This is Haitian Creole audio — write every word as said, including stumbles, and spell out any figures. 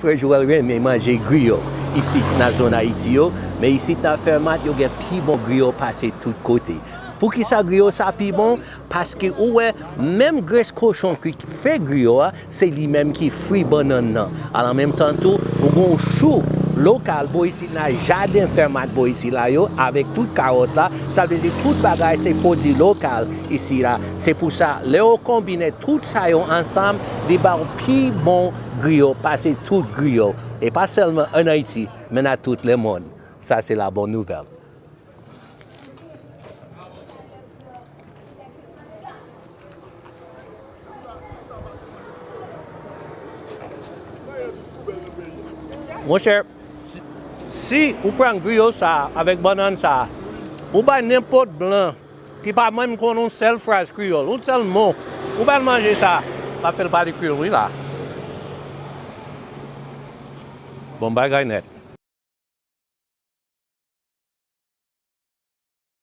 Frè Joel renmen manje griyo isit nan zòn Ayiti yo, men isit nan Fermat yo gen pi bon griyo pase tout kote. Poukisa griyo sa pi bon? Paske ou wè, menm grenn kochon ki fè griyo a, se li menm ki fri bannann nan. Al an menm tan tou, ou gon chou lokal bò isit nan jaden Fermat bò isit la yo, avèk tout kawòt la, sa vle di tout bagay se pwodui lokal isi la. Se pou sa, lè yo konbine tout sa yo ansanm, li ba w pi bon griyo pase tout griyo. E pa sèlman ann Ayiti, men nan tout lemonn. Sa se la bòn nouvèl. Monchè, si ou pran griyo sa avèk bannann sa, ou bay nenpòt blan ki pa menm konn yon sèl fraz kreyòl, yon sèl mo, ou ba l manje sa, l ap fè l pale kreyòl, wi la. Bon bagay nèt.